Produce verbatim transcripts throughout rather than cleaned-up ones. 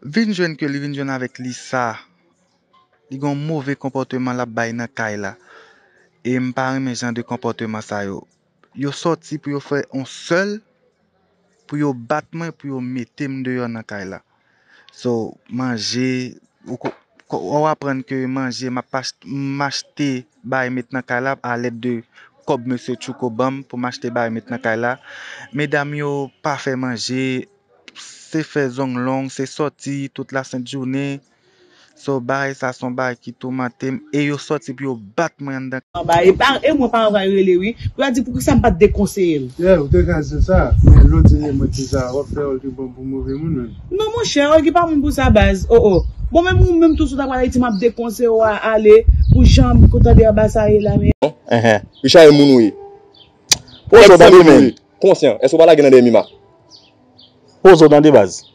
Vin jwenn ke li vin jwenn avèk Lisa. Li gen yon move konpòteman l ap bay nan kay la. E m pa renmen jan de konpòteman sa yo. Yo sòti pou yo fè yon sèl, pou yo bat mwen, pou yo mete m deyò nan kay la. So, manje, ou ko-, ko-, w aprann ke manje, m ap ach-, m achte bagay met nan kay la alèd de kòb mesye Tchouko ban m pou m achte bagay met nan kay la. Medam yo pa fè manje, se fè zong long, se sòti tout lasent jounen. So, bagay sa se yon bagay ki toumante m e yo sòti pou yo bat mwen anndan. Anba, e pa, e mwen paran pral rele wi. Pou yo di poukisa m pa t dekonseye l. Yeah, ou te ka di sa, men lè w di mwen ti sa, w ap fè w te bon pou move moun, wi. Non, monchè, Ogi pa moun pou sa, baz. Oh, oh. Bon, menm ou menm tou, si w ta pral Ayiti, m ap dekonseye w a ale pou jan m kontan de anba sa ye la, men. Enhen. Richard e moun ou ye. Poze w tande, men. Konsyan, èske w pa lage nan dèyè Mima? Poze w tande, baz.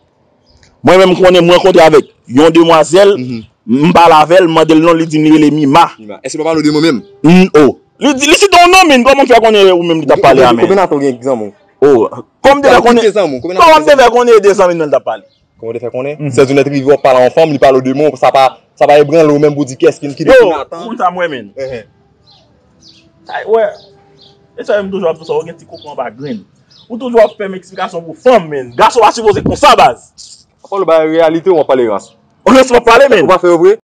Mwen menm, m konnen m rankontre avèk yon demwazèl, m pale avè l, m mande l non, li di m li rele Mima. Mima. Èske l pa pale w de mwen menm? N-, oh. Li di, li site yon non, men kòman m fè konnen ou menm li t ap pale a, men? Konbyen atan w gen zanmi w? Oh, kòman m te fè konnen? Kòman m te fè konnen e de zanmi m nan li t ap pale? Kòman w te fè konnen? Sèzounèt rive w ap pale a yon fanm, li pale w de mwen, sa pa, sa pa ebranle w menm pou w di kiyès ki, ki te Jonathan. Ou konn sa m wè, men. Enhen. Ay, wè. E sa, m toujou ap di w sa, ou gen ti koko anba grenn. Ou toujou ap fè m eksplikasyon pou fanm, men. Gason pa sipoze konsa, baz. Apa w bay reyalite, w ap pale ras. Ou res m ap pale, men. Ou pa fè yo vre?